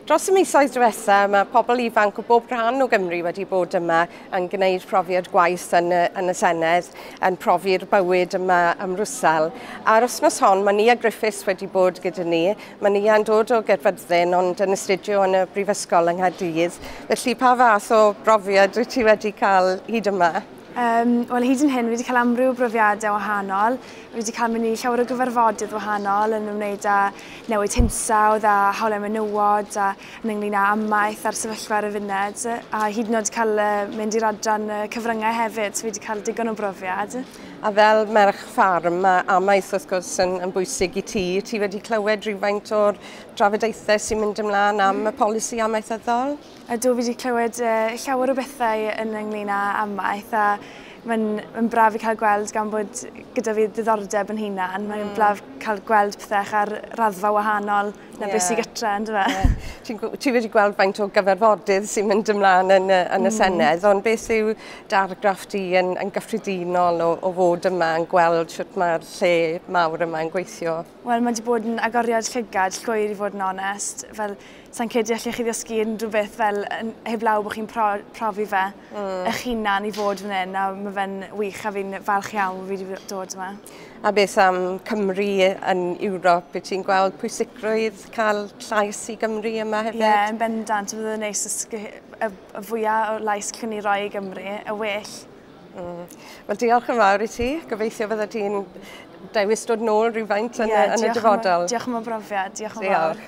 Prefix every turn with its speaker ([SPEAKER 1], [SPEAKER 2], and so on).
[SPEAKER 1] Dros y misoedd diwetha, mae pobl ifanc o bob rhan o Gymru wedi bod yma yn gwneud profiad gwaith yn y, yn y Senedd, yn profi'r bywyd yma ym Mrwsel. A'r wythnos hon, mae Nia Griffiths wedi bod gyda ni. Mae Nia'n dod o Gaerfyrddin, ond yn astudio yn y Brifysgol yng Nghaerdydd. Felly, pa fath o brofiad wyt ti wedi cael hyd yma?
[SPEAKER 2] Wel, hyd yn hyn, fi wedi cael amryw brofiadau wahanol. Fi wedi cael mynd i llawer o gyfarfodydd wahanol yn ymwneud â newid hinsawdd a hawliau menywod a yn ynglyn â amaeth a'r sefyllfa ar y funud. A hyd yn oed cael mynd i'r adran cyfryngau hefyd, so fi wedi cael digon o brofiad.
[SPEAKER 1] A fel merch ffarm, mae amaeth wrth gwrs yn, yn bwysig i ti. Ti wedi clywed rhywfaint o'r drafodaethau sy'n mynd ymlaen am y polisi amaethyddol?
[SPEAKER 2] Ydw, fi wedi clywed llawer o bethau yn ynglyn â amaeth a mae'n ma braf i cael gweld gan bod gyda fi ddiddordeb yn hunan. Mae'n braf cael gweld pethau ar raddfa wahanol na beth sy'n gytre, ynddo fe?
[SPEAKER 1] Yeah. Ti, ti wedi gweld faint o gyfarfodydd sy'n mynd ymlaen yn, yn y Senedd, ond beth yw dargraff di yn, yn gyffredinol o, o fod yma yn gweld sut mae'r lle mawr yma yn gweithio?
[SPEAKER 2] Wel, mae wedi bod yn agoriad llygad llwyr i fod yn onest. Fel, sa'n credu allech chi ddysgu unrhyw beth fel heblaw bod chi'n pro, profi fe eich hunan i fod fan hyn, a mae fe'n wych a fi'n falch iawn bod fi wedi dod yma.
[SPEAKER 1] A beth am Cymru yn Ewrop? Wyt ti'n gweld pwysigrwydd cael llais i Gymru yma hefyd?
[SPEAKER 2] Ie, yeah, yn bendant. Bydd yn neis y, y, y fwyaf o lais gallwn ni roi i Gymru, y well.
[SPEAKER 1] Wel, diolch yn fawr i ti. Gobeithio fydda ti'n dewis dod nôl rhywfaint yn, yeah, yn y dyfodol.
[SPEAKER 2] Diolch am y brofiad. Diolch yn fawr.